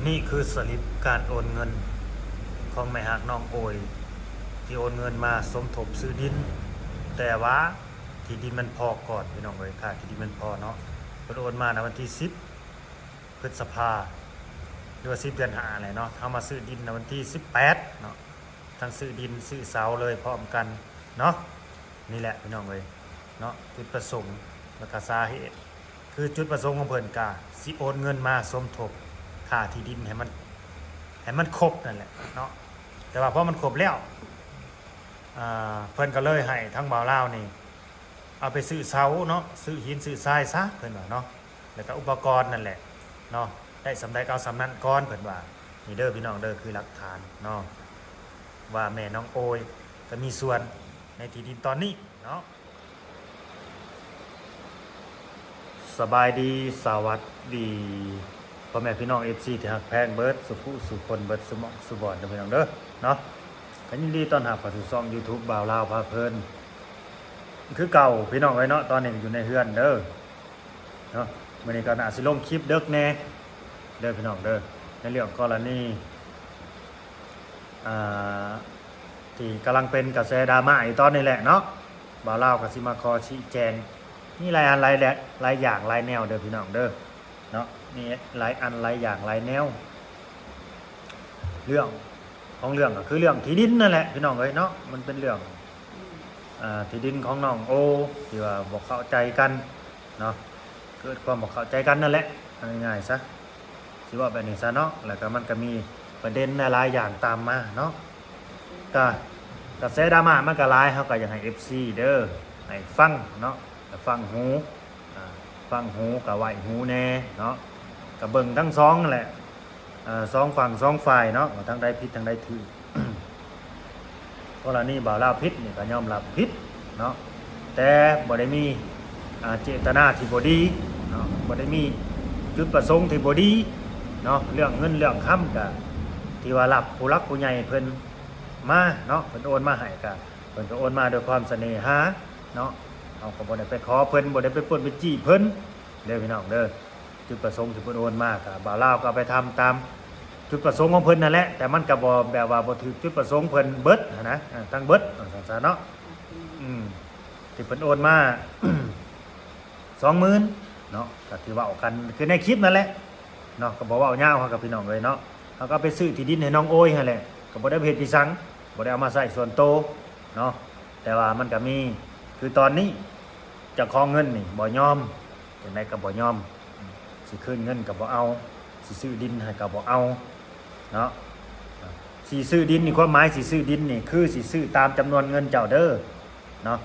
ນີ້ຄືສະລິບການໂອນເງິນຂອງແມ່ຮັກນ້ອງໂອຍ ທີ່ໂອນເງິນມາສົມທົບຊື້ດິນ, ແຕ່ວ່າທີ່ດິນມັນພໍກ່ອນ ພີ່ນ້ອງເອີຍ, ຄ່າທີ່ດິນມັນພໍເນາະ. ເພິ່ນໂອນມາໃນວັນທີສິບ ພຶດສະພາ ຫຼືວ່າສິບເດືອນຫ້າແຫຼະເນາະ, ເຮົາມາຊື້ດິນໃນວັນທີສິບແປດເນາະ, ທັງຊື້ດິນຊື້ເສົາເລີຍພ້ອມກັນເນາະ. ນີ້ແຫຼະພີ່ນ້ອງເອີຍເນາະ ຈຸດປະສົງ ແລ້ວກະສາເຫດ ຄືຈຸດປະສົງຂອງເພິ່ນກະຊິໂອນເງິນມາສົມທົບຄ່າທີ່ດິນໃຫ້ມັນ ໃຫ້ມັນຄົບນັ້ນແຫຼະເນາະ. ແຕ່ວ່າພໍມັນຄົບແລ້ວ ອ່າ ເພິ່ນກໍເລີຍໃຫ້ທາງບ່າວລາວນີ້ ເອົາໄປຊື້ເສົາເນາະ, ຊື້ຫີນຊື້ຊາຍຊະ ເພິ່ນວ່າເນາະ, ແລ້ວກໍອຸປະກອນນັ້ນແຫຼະເນາະ, ໄດ້ສ່ຳໃດກໍເອົາສ່ຳນັ້ນກ່ອນ ເພິ່ນວ່າ. ນີ້ເດີພີ່ນ້ອງເດີ ຄືຫຼັກຖານເນາະ ວ່າແມ່ນ້ອງໂອຍກໍມີສ່ວນໃນທີ່ດິນຕອນນີ້ເນາະ. ສະບາຍດີ ສະຫວັດດີ ພໍ່ແມ່ພີ່ນ້ອງເອັຟຊີທີ່ຮັກແພງເບິດສູ່ຜູ້ສູ່ຄົນ ເບິດສູ່ໝ່ອງສູ່ບ່ອນເດີພີ່ນ້ອງເດີເນາະ. ກໍຍິນດີຕ້ອນຮັບເຂົ້າສູ່ຊ່ອງຢູທູບບ່າວລາວພາເພີນຄືເກົ່າພີ່ນ້ອງເອີຍເນາະ. ຕອນນີ້ກໍຢູ່ໃນເຮືອນເດີເນາະ, ມື້ນີ້ກໍໜ້າຊິລົງຄລິບເດິກແດ່ເດີພີ່ນ້ອງເດີ ໃນເລື່ອງກໍລະນີ ອ່າ ທີ່ກຳລັງເປັນກະແສດຣາມາຢູ່ຕອນນີ້ແຫຼະເນາະ. ບ່າວລາວກໍຊິມາຂໍຊີ້ແຈງ ມີຫຼາຍອັນຫຼາຍແລະ ຫຼາຍຢ່າງຫຼາຍແນວເດີພີ່ນ້ອງເດີເນາະ, ມີຫຼາຍອັນຫຼາຍຢ່າງຫຼາຍແນວ. ເລື່ອງຂອງເລື່ອງກໍຄືເລື່ອງທີ່ດິນນັ້ນແຫຼະພີ່ນ້ອງເອີຍເນາະ, ມັນເປັນເລື່ອງ ອ່າ ທີ່ດິນຂອງນ້ອງໂອ ທີ່ວ່າບໍ່ເຂົ້າໃຈກັນເນາະ, ເກີດຄວາມບໍ່ເຂົ້າໃຈກັນນັ້ນແຫຼະ ເອົາງ່າຍໆຊະ ຊິເວົ້າແບບນີ້ຊະເນາະ. ແລ້ວກໍມັນກໍມີປະເດັນຫຼາຍໆຢ່າງຕາມມາເນາະ, ກະ ກະແສດຣາມາມັນກໍຫຼາຍ, ເຮົາກໍຢາກໃຫ້ເອັຟຊີເດີ ໃຫ້ຟັງເນາະ ໃຫ້ຟັງຫູ ອ່າ ຟັງຫູກໍໄຫວ້ຫູແດ່ເນາະ, ກໍເບິ່ງທັງສອງແຫຼະ ອ່າ ສອງຝັ່ງສອງຝ່າຍເນາະ ວ່າທາງໃດຜິດທາງໃດຖືກ. ກໍລະນີບ່າວລາວຜິດນີ້ກໍຍອມຮັບຜິດເນາະ, ແຕ່ບໍ່ໄດ້ມີ ອ່າ ເຈດຕະນາທີ່ບໍ່ດີເນາະ, ບໍ່ໄດ້ມີຈຸດປະສົງທີ່ບໍ່ດີເນາະ. ເລື່ອງເງິນເລື່ອງຄຳກໍ ທີ່ວ່າຮັບຜູ້ຫຼັກຜູ້ໃຫຍ່ເພິ່ນມາເນາະ, ເພິ່ນໂອນມາໃຫ້ກໍ ເພິ່ນກໍໂອນມາດ້ວຍຄວາມສະເໜຫາເນາະ, ເຮົາກໍບໍ່ໄດ້ໄປຂໍເພິ່ນ ບໍ່ໄດ້ໄປປຸ້ນໄປຈີ້ເພິ່ນເດີພີ່ນ້ອງເດີ. ຈຸດປະສົງທີ່ເພິ່ນໂອນມາກໍ ບ່າວລາວກໍເອົາໄປທຳຕາມຈຸດປະສົງຂອງເພິ່ນນັ້ນແຫຼະ, ແຕ່ມັນກໍບໍ່ ແບບວ່າບໍ່ຖືກຈຸດປະສົງເພິ່ນເບິດຫັ້ນນະ ເອີ ທັງເບິດ ວ່າຊັ້ນຊະເນາະ. ອືມ ທີ່ເພິ່ນໂອນມາ ສອງໝື່ນເນາະ ກໍທີ່ເວົ້າກັນຄືໃນຄລິບນັ້ນແຫຼະເນາະ, ກໍບໍ່ເວົ້າຍາວ ເຮົາກັບພີ່ນ້ອງເອີຍເນາະ. ເຮົາກໍໄປຊື້ທີ່ດິນໃຫ້ນ້ອງໂອຍຫັ້ນແຫຼະ, ກໍບໍ່ໄດ້ເຮັດພິສັງ ບໍ່ໄດ້ເອົາມາໃຊ້ສ່ວນໂຕເນາະ, ແຕ່ວ່າມັນກໍມີ ຄືຕອນນີ້ເຈົ້າຂອງເງິນນີ້ບໍ່ຍອມ, ຈັ່ງໃດກໍບໍ່ຍອມ, ຊິຄືນເງິນກໍບໍ່ເອົາ, ຊິຊື້ດິນໃຫ້ກໍບໍ່ເອົາເນາະ. ຊິຊື້ດິນນີ້ ຄວາມໝາຍຊິຊື້ດິນນີ້ ຄືຊິຊື້ຕາມຈຳນວນເງິນເຈົ້າເດີ ເນາະ,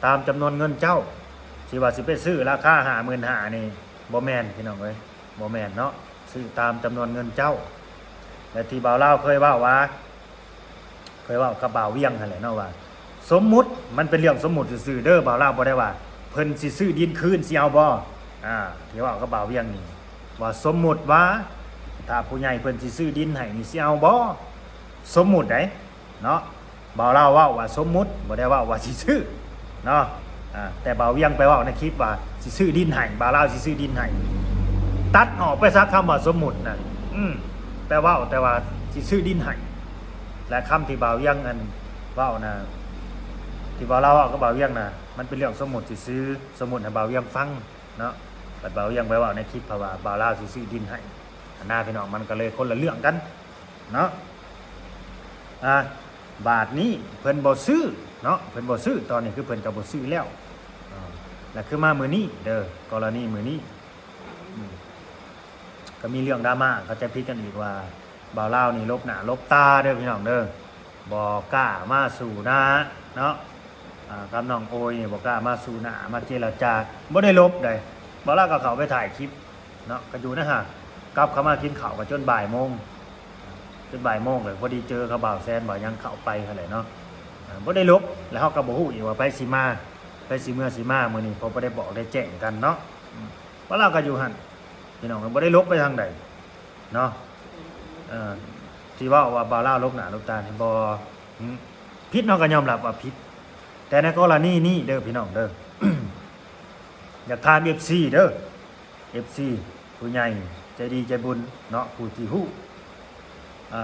ຕາມຈຳນວນເງິນເຈົ້າ. ຊິວ່າຊິໄປຊື້ລາຄາຫ້າໝື່ນຫ້ານີ້ ບໍ່ແມ່ນພີ່ນ້ອງເອີຍ, ບໍ່ແມ່ນເນາະ, ຊື້ຕາມຈຳນວນເງິນເຈົ້າ. ແລະທີ່ບ່າວລາວເຄີຍເວົ້າວ່າ ເຄີຍເວົ້າກັບບ່າວວຽງຫັ້ນແຫຼະເນາະ ວ່າ ສົມມຸດ, ມັນເປັນເລື່ອງສົມມຸດຊື່ໆເດີ, ບ່າວລາວບໍ່ໄດ້ວ່າເພິ່ນຊິຊື້ດິນຄືນ ຊິເອົາບໍ່. ອ່າ ທີ່ເວົ້າກັບບ່າວວຽງນີ້ ວ່າສົມມຸດວ່າ ຖ້າຜູ້ໃຫຍ່ເພິ່ນຊິຊື້ດິນໃຫ້ນີ້ ຊິເອົາບໍ່? ສົມມຸດໃດ ເນາະ, ບ່າວລາວເວົ້າວ່າສົມມຸດ, ບໍ່ໄດ້ເວົ້າວ່າຊິຊື້ເນາະ. ອ່າ ແຕ່ບ່າວວຽງໄປເວົ້າໃນຄລິບວ່າຊິຊື້ດິນໃຫ້, ບ່າວລາວຊິຊື້ດິນໃຫ້, ຕັດອອກໄປຊະຄຳວ່າສົມມຸດນະ. ອືມ ແຕ່ເວົ້າແຕ່ວ່າຊິຊື້ດິນໃຫ້. ແລະຄຳທີ່ບ່າວວຽງອັນເວົ້ານະ, ທີ່ບ່າວລາວເວົ້າກັບບ່າວວຽງນະ, ມັນເປັນເລື່ອງສົມມຸດຊື່ໆ, ສົມມຸດໃຫ້ບ່າວວຽງຟັງເນາະ. ບັດບ່າວວຽງໄປເວົ້າໃນຄລິບເຂົາວ່າບ່າວລາວຊິຊື້ດິນໃຫ້ ອັນນາ ພີ່ນ້ອງ, ມັນກໍເລີຍຄົນລະເລື່ອງກັນ ເນາະ. ອ່າ ບາດນີ້ເພິ່ນບໍ່ຊື້ເນາະ, ເພິ່ນບໍ່ຊື້, ຕອນນີ້ຄືເພິ່ນກໍບໍ່ຊື້ແລ້ວ. ອ່າ ແລ້ວຄືມາມື້ນີ້ເດີ, ກໍລະນີມື້ນີ້ ອືມ ກໍມີເລື່ອງດຣາມາເຂົ້າໃຈຜິດກັນອີກວ່າ ບ່າວລາວນີ້ຫຼົບໜ້າຫຼົບຕາເດີພີ່ນ້ອງເດີ, ບໍ່ກ້າມາສູ້ໜ້າເນາະ. ອ່າ ກັບນ້ອງໂອຍນີ້ບໍ່ກ້າມາສູ້ໜ້າ ມາເຈລະຈາ, ບໍ່ໄດ້ຫຼົບໃດ. ບ່າວລາວກໍເຂົ້າໄປຖ່າຍຄລິບ ເນາະ, ກໍຢູ່ນະຫາ ກັບເຂົ້າມາກິນເຂົ້າກໍຈົນບ່າຍໂມງ, ຈົນບ່າຍໂມງ ແລ້ວພໍດີເຈີກັບບ່າວແຊນ ບ່າວຫຍັງເຂົ້າໄປຫັ້ນແຫຼະເນາະ. ອ່າ ບໍ່ໄດ້ຫຼົບ, ແລ້ວເຮົາກໍບໍ່ຮູ້ອີກວ່າໃຜຊິມາ ໃຜຊິເມືອຊິມາມື້ນີ້ ເພາະບໍ່ໄດ້ບອກໄດ້ແຈ້ງກັນເນາະ. ອືມ ວ່າລາວກໍຢູ່ຫັ້ນ ພີ່ນ້ອງ, ບໍ່ໄດ້ຫຼົບໄປທາງໃດເນາະ. ເອີ ທີ່ເວົ້າວ່າບ່າວລາວຫຼົບໜ້າຫຼົບຕານີ້ ບໍ່ ອືມ ຜິດເນາະ, ກໍຍອມຮັບວ່າຜິດ. ແຕ່ໃນກໍລະນີນີ້ເດີ ພີ່ນ້ອງເດີ ຢາກຖາມເອັຟຊີເດີ ເອັຟຊີ ຜູ້ໃຫຍ່ໃຈດີໃຈບຸນເນາະ, ຜູ້ທີ່ຮູ້ ເອີ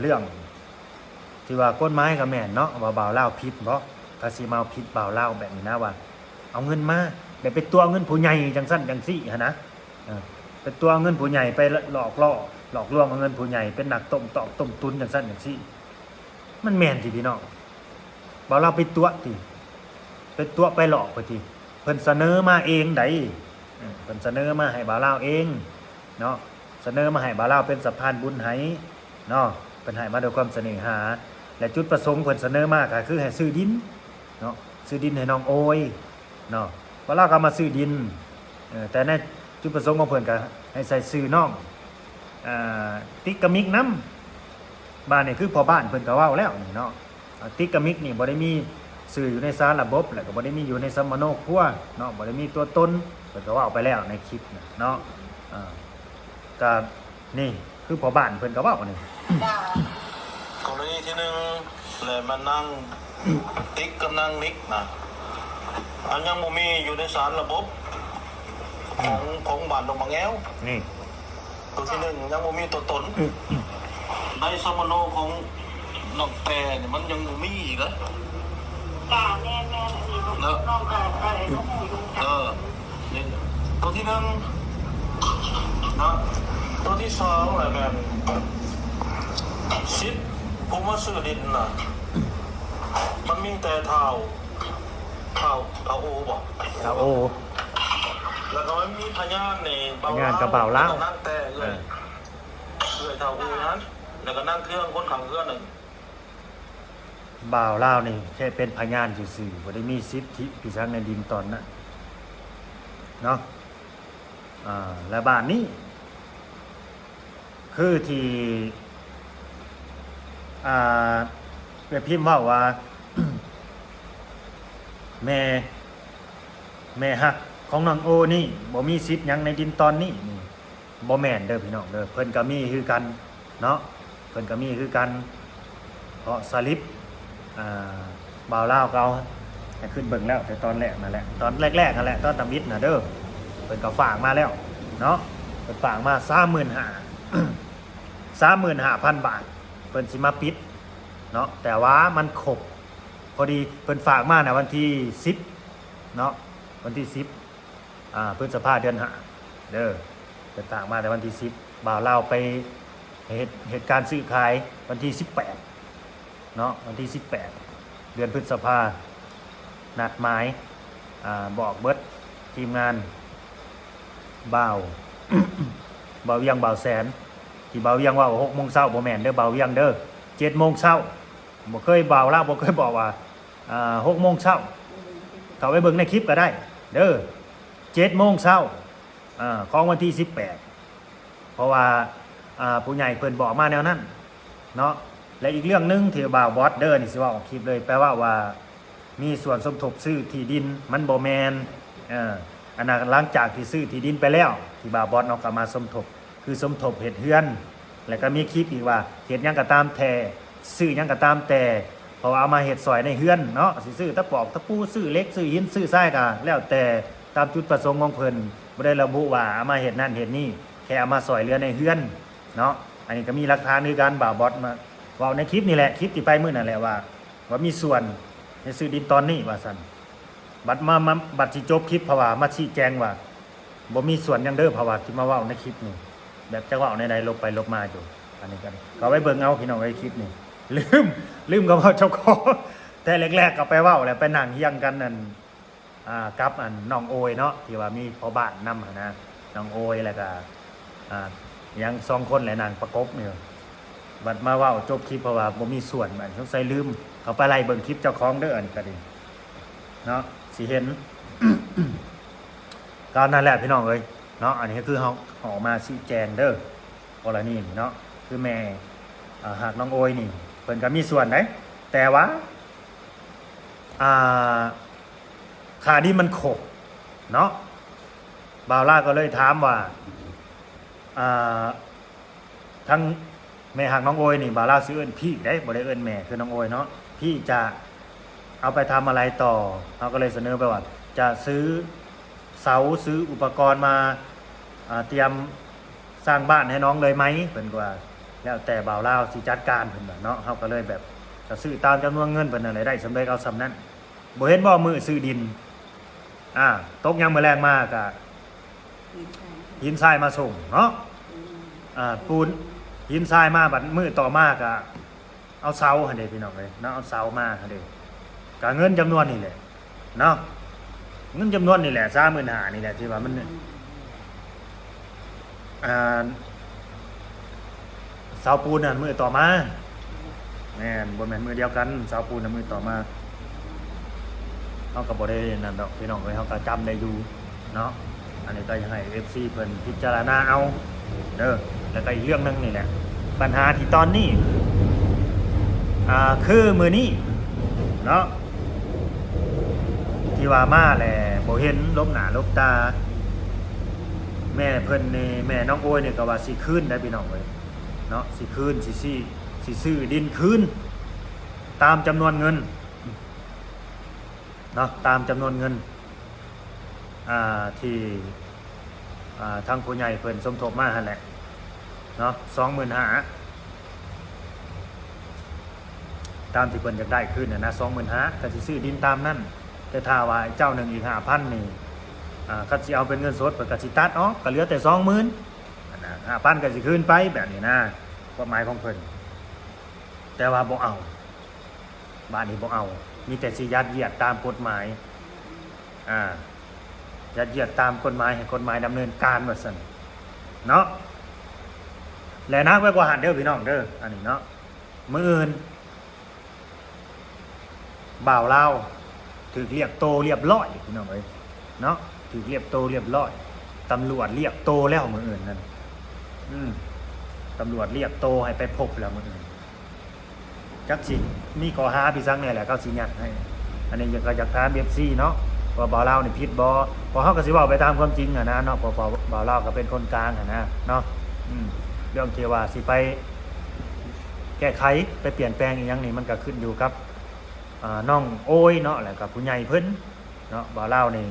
ເລື່ອງທີ່ວ່າກົດໝາຍກໍແມ່ນເນາະ ວ່າບ່າວລາວຜິດບໍ່ ກໍຊິມາເອົາຜິດບ່າວລາວແບບນີ້ນະ ວ່າເອົາເງິນມາ ແບບໄປຕົວະເງິນຜູ້ໃຫຍ່ຈັ່ງຊັ້ນຈັ່ງຊີ້ຫັ້ນນະ ເອີ ໄປຕົວະເງິນຜູ້ໃຫຍ່ ໄປຫຼອກຫຼໍ້ ຫຼອກລວງເອົາເງິນຜູ້ໃຫຍ່ ເປັນນັກຕົ້ມຕອກຕົ້ມຕຸນຈັ່ງຊັ້ນຈັ່ງຊີ້ ມັນແມ່ນຕິພີ່ນ້ອງ? ບ່າວລາວໄປຕົວະຕິ ໄປຕົວະໄປຫຼອກເພິ່ນຕິ ເພິ່ນສະເໜີມາເອງໃດ໋ ເອີ ເພິ່ນສະເໜີມາໃຫ້ບ່າວລາວເອງເນາະ ສະເໜີມາໃຫ້ບ່າວລາວເປັນສະພານບຸນໃຫ້ເນາະ ເພິ່ນໃຫ້ມາດ້ວຍຄວາມສະເໜ່ຫາ ແລະ ຈຸດປະສົງເພິ່ນສະເໜີມາກໍຄືໃຫ້ຊື້ດິນເນາະ ຊື້ດິນໃຫ້ນ້ອງໂອຍເນາະ ບ່າວລາວກໍມາຊື້ດິນ ເອີ ແຕ່ໃນຈຸດປະສົງຂອງເພິ່ນກໍໃຫ້ໃສ່ຊື່ນ້ອງ ເອີ ຕິກກະມິກນຳ ບາດນີ້ຄືພໍ່ບ້ານເພິ່ນກໍເວົ້າແລ້ວນີ້ເນາະ ຕິກກະມິກນີ້ບໍ່ໄດ້ມີຊື່ຢູ່ໃນສາລະບົບ ແລ້ວກໍບໍ່ໄດ້ມີຢູ່ໃນສຳມະໂນຄົວເນາະ ບໍ່ໄດ້ມີຕົວຕົນ ເພິ່ນກໍເວົ້າໄປແລ້ວໃນຄລິບນະເນາະ ເອີ ກໍນີ້ຄືພໍ່ບ້ານເພິ່ນກໍເວົ້ານີ້ ກໍລະນີທີໜຶ່ງ ແລະ ມານາງຕິກກັບນາງນິກນະ ອັນຍັງບໍ່ມີຢູ່ໃນສາລະບົບຂອງ ຂອງບ້ານດອງໝາກແງວນີ້ ຕົວທີໜຶ່ງຍັງບໍ່ມີຕົວຕົນ ໃນສຳມະໂນຂອງນ້ອງແຕ່ນີ້ມັນຍັງບໍ່ມີອີກເດ້ ກະແມ່ນໆ ອັນນີ້ເນາະ ນ້ອງກະ ກະໄດ້ຮູ້ຢູ່ ເອີ ນີ້ຕົວທີໜຶ່ງເນາະ ຕົວທີສອງລະແມ່ນສິດຜູ້ມາຊື້ດິນນະ ມັນມີແຕ່ທ້າວ ທ້າວ ທ້າວໂອບໍ? ທ້າວໂອ ແລ້ວກໍມັນມີພະຍານນີ້ ພະຍານກັບບ່າວລາວ ນາງແຕ່ເອື້ອຍ ເອີ ເອື້ອຍທ້າວໂອນັ້ນ ແລ້ວກໍນາງເຄືອງຄົນຂ້າງເຮືອນນັ້ນ ບ່າວລາວນີ້ແຄ່ເປັນພະຍານຊື່ໆ ບໍ່ໄດ້ມີສິດທິພິສັງໃນດິນຕອນນັ້ນເນາະ ອ່າ ແລະ ບາດນີ້ ຄືທີ່ ອ່າ ເອື້ອຍພິມເວົ້າວ່າ ແມ່ ແມ່ຮັກຂອງນ້ອງໂອນີ້ບໍ່ມີສິດຫຍັງໃນດິນຕອນນີ້ນີ້ ບໍ່ແມ່ນເດີພີ່ນ້ອງເດີ ເພິ່ນກໍມີຄືກັນເນາະ ເພິ່ນກໍມີຄືກັນ ເພາະສະລິບ ອ່າ ບ່າວລາວກໍເອົາໃຫ້ຂຶ້ນເບິ່ງແລ້ວ ແຕ່ຕອນແລກນັ້ນແຫຼະ ຕອນແລກໆນັ້ນແຫຼະ ຕອນທຳອິດນະເດີ ເພິ່ນກໍຝາກມາແລ້ວເນາະ ເພິ່ນຝາກມາສາມໝື່ນຫ້າ ສາມໝື່ນຫ້າພັນບາດ ເພິ່ນຊິມາປິດເນາະ ແຕ່ວ່າມັນຄົບ ພໍດີເພິ່ນຝາກມາໃນວັນທີສິບເນາະ ວັນທີສິບ ອ່າ ພຶດສະພາ ເດືອນຫ້າເດີ ເພິ່ນຝາກມາແຕ່ວັນທີສິບ ບ່າວລາວໄປເຮັດ ເຮັດການຊື້ຂາຍວັນທີສິບແປດເນາະ ວັນທີສິບແປດ ເດືອນພຶດສະພາ ນັດໝາຍ ອ່າ ບອກເບິດທີມງານ ບ່າວ ບ່າວວຽງ ບ່າວແສນ ທີ່ບ່າວວຽງເວົ້າຫົກໂມງເຊົ້າ ບໍ່ແມ່ນເດີ ບ່າວວຽງເດີ ເຈັດໂມງເຊົ້າ ບໍ່ເຄີຍ ບ່າວລາວບໍ່ເຄີຍບອກວ່າ ອ່າ ຫົກໂມງເຊົ້າ ເຂົ້າໄປເບິ່ງໃນຄລິບກໍໄດ້ເດີ ເຈັດໂມງເຊົ້າ ອ່າ ຂອງວັນທີສິບແປດ ເພາະວ່າ ອ່າ ຜູ້ໃຫຍ່ເພິ່ນບອກມາແນວນັ້ນເນາະ ແລະ ອີກເລື່ອງໜຶ່ງທີ່ບ່າວບອດເດີນີ້ຊິເວົ້າອອກຄລິບເລີຍ ໄປເວົ້າວ່າມີສ່ວນສົມທົບຊື້ທີ່ດິນ ມັນບໍ່ແມ່ນ ເອີ ອັນນັ້ນ ຫຼັງຈາກທີ່ຊື້ທີ່ດິນໄປແລ້ວ ທີ່ບ່າວບອດເນາະ ກໍມາສົມທົບ ຄືສົມທົບເຮັດເຮືອນ ແລ້ວກໍມີຄລິບອີກວ່າ ເຮັດຫຍັງກໍຕາມແຕ່ ຊື້ຫຍັງກໍຕາມແຕ່ ເພາະວ່າເອົາມາເຮັດຊ່ອຍໃນເຮືອນເນາະ ຊິຊື້ຕະປອກຕະປູ ຊື້ເຫຼັກ ຊື້ຫີນ ຊື້ຊາຍ ກໍແລ້ວແຕ່ຕາມຈຸດປະສົງຂອງເພິ່ນ ບໍ່ໄດ້ລະບຸວ່າເອົາມາເຮັດນັ້ນເຮັດນີ້ ແຄ່ເອົາມາຊ່ອຍເຫຼືອໃນເຮືອນເນາະ ອັນນີ້ກໍມີຫຼັກຖານຄືກັນ ບ່າວບອດມາເວົ້າໃນຄລິບນີ້ແຫຼະ ຄລິບທີ່ໄປມື້ນັ້ນແຫຼະວ່າ ວ່າມີສ່ວນໃຫ້ຊື້ດິນຕອນນີ້ວ່າຊັ້ນ ບັດມາ ມາ ບັດຊິຈົບຄລິບ ເພາະວ່າມາຊີ້ແຈງວ່າ ບໍ່ມີສ່ວນຫຍັງເດີ ເພາະວ່າທີ່ມາເວົ້າໃນຄລິບນີ້ ແບບຈັກເວົ້າແນວໃດ ລົບໄປລົບມາຢູ່ ອັນນີ້ກໍ ກໍໄວ້ເບິ່ງເອົາພີ່ນ້ອງເອີຍ ຄລິບນີ້ ລືມ ລືມກໍເວົ້າເຈົ້າຂອງ ແຕ່ແລກໆກໍໄປເວົ້າແລ້ວ ໄປນັ່ງຮຽງກັນ ອັນ ອ່າ ກັບ ອັນ ນ້ອງໂອຍເນາະ ທີ່ວ່າມີພໍ່ບ້ານນຳຫັ້ນນະ ນ້ອງໂອຍ ແລ້ວກໍ ອ່າ ຍັງສອງຄົນແຫຼະ ນັ່ງປະກົບຢູ່ ບັດມາເວົ້າຈົບຄລິບ ເພາະວ່າບໍ່ມີສ່ວນ ອັນ ສົງໄສລືມ ເຂົ້າໄປໄລ່ເບິ່ງຄລິບເຈົ້າຂອງເດີ ອັນນີ້ກໍດີເນາະ ຊິເຫັນ ກໍນັ້ນແຫຼະພີ່ນ້ອງເອີຍເນາະ ອັນນີ້ກໍຄືເຮົາອອກມາຊີ້ແຈງເດີ ກໍລະນີນີ້ເນາະ ຄືແມ່ ອ່າ ຮັກນ້ອງໂອຍນີ້ ເພິ່ນກໍມີສ່ວນໃດ ແຕ່ວ່າ ອ່າ ຄ່າດິນມັນຄົບເນາະ ບ່າວລາວກໍເລີຍຖາມວ່າ ອ່າ ທັງແມ່ຮັກນ້ອງໂອຍນີ້ ບ່າວລາວຊິເອີ້ນພີ່ເດ້ ບໍ່ໄດ້ເອີ້ນແມ່ຄືນ້ອງໂອຍເນາະ ພີ່ຈະເອົາໄປທຳອະໄລຕໍ່? ເຮົາກໍເລີຍສະເໜີໄປວ່າ ຈະຊື້ເສົາ ຊື້ອຸປະກອນມາ ອ່າ ຕຽມສ້າງບ້ານໃຫ້ນ້ອງເລີຍໄໝ? ເພິ່ນກໍວ່າ ແລ້ວແຕ່ບ່າວລາວຊິຈັດການເພິ່ນວ່າເນາະ. ເຮົາກໍເລີຍແບບ ກໍຊື້ຕາມຈຳນວນເງິນເພິ່ນນັ້ນແຫຼະ ໄດ້ສ່ຳໃດກໍເອົາສ່ຳນັ້ນ. ບໍ່ເຫັນບໍ່ມື້ຊື້ດິນ ອ່າ ຕົກຍາມມື້ແລງມາກໍ ຫີນຊາຍມາສົ່ງເນາະ ອ່າ ປູນ ຫີນຊາຍມາ ບັດມື້ຕໍ່ມາກໍເອົາເສົາຫັ້ນເດ້ ພີ່ນ້ອງເອີຍເນາະ ເອົາເສົາມາຫັ້ນເດ້ ກໍເງິນຈຳນວນນີ້ແຫຼະເນາະ ເງິນຈຳນວນນີ້ແຫຼະ ສາມໝື່ນຫ້ານີ້ແຫຼະ ທີ່ວ່າມັນ ອ່າ ເສົາປູນນັ້ນມື້ຕໍ່ມາ ແມ່ນ ບໍ່ແມ່ນມື້ດຽວກັນ ເສົາປູນນະມື້ຕໍ່ມາ. ເຮົາກໍບໍ່ໄດ້ນັ້ນດອກພີ່ນ້ອງເອີຍ ເຮົາກໍຈຳໄດ້ຢູ່ເນາະ. ອັນນີ້ກໍຢາກໃຫ້ເອັຟຊີເພິ່ນພິຈາລະນາເອົາເດີ. ແລ້ວກໍອີກເລື່ອງໜຶ່ງນີ້ແຫຼະ ບັນຫາທີ່ຕອນນີ້ ອ່າ ຄືມື້ນີ້ເນາະ ທີ່ວ່າມາແລ້ວບໍ່ເຫັນຫຼົບໜ້າຫຼົບຕາ ແມ່ເພິ່ນນີ້ ແມ່ນ້ອງໂອຍນີ້ກໍວ່າຊິຄືນໄດ໋ພີ່ນ້ອງເອີຍເນາະ ຊິຄືນ ຊິ ຊິ ຊິຊື້ດິນຄືນ ຕາມຈຳນວນເງິນເນາະ ຕາມຈຳນວນເງິນ ອ່າ ທີ່ ອ່າ ທາງຜູ້ໃຫຍ່ເພິ່ນສົມທົບມາຫັ້ນແຫຼະເນາະ ສອງໝື່ນຫ້າ ຕາມທີ່ເພິ່ນຢາກໄດ້ຄືນຫັ້ນນະ ສອງໝື່ນຫ້າ ກໍຊິຊື້ດິນຕາມນັ້ນ. ແຕ່ຖ້າວ່າເຈົ້າໜຶ່ງອີກຫ້າພັນນີ້ ອ່າ ຄັນຊິເອົາເປັນເງິນສົດ ເພິ່ນກໍຊິຕັດອອກ ກໍເຫຼືອແຕ່ສອງໝື່ນຫັ້ນນະ ຫ້າພັນກໍຊິຄືນໄປແບບນີ້ນະ ຄວາມໝາຍຂອງເພິ່ນ. ແຕ່ວ່າບໍ່ເອົາ ບາດນີ້ບໍ່ເອົາ ມີແຕ່ຊິຍັດຢຽດຕາມກົດໝາຍ ອ່າ ຍັດຢຽດຕາມກົດໝາຍ ໃຫ້ກົດໝາຍດຳເນີນການວ່າຊັ້ນເນາະ. ແລະໜັກໄປກວ່າຫັ້ນເດີພີ່ນ້ອງເດີ ອັນນີ້ເນາະ ມື້ອື່ນບ່າວລາວຖືກລຽກໂຕລຽບຮ້ອຍພີ່ນ້ອງເອີຍເນາະ ຖືກລຽບໂຕລຽບຮ້ອຍ ຕຳຫຼວດລຽກໂຕແລ້ວມື້ອື່ນນັ້ນ ອືມ ຕຳຫຼວດລຽກໂຕໃຫ້ໄປພົບແລ້ວມື້ອື່ນ. ຈັກຊິມີຂໍ້ຫາພິສັງແດ່ແຫຼະ ເຂົາຊິຍັດໃຫ້. ອັນນີ້ກໍຢາກຖາມເອັຟຊີເນາະ ວ່າບ່າວລາວນີ້ຜິດບໍ່? ເພາະເຮົາກໍຊິເວົ້າໄປຕາມຄວາມຈິງຫັ້ນນະເນາະ ເພາະ ເພາະບ່າວລາວກໍເປັນຄົນກາງຫັ້ນນະເນາະ. ອືມ ເລື່ອງທີ່ວ່າຊິໄປແກ້ໄຂ ໄປປ່ຽນແປງອີ່ຫຍັງນີ້ ມັນກໍຂຶ້ນຢູ່ກັບ ອ່າ ນ້ອງໂອຍເນາະ ແລ້ວກໍຜູ້ໃຫຍ່ເພິ່ນເນາະ. ບ່າວລາວນີ້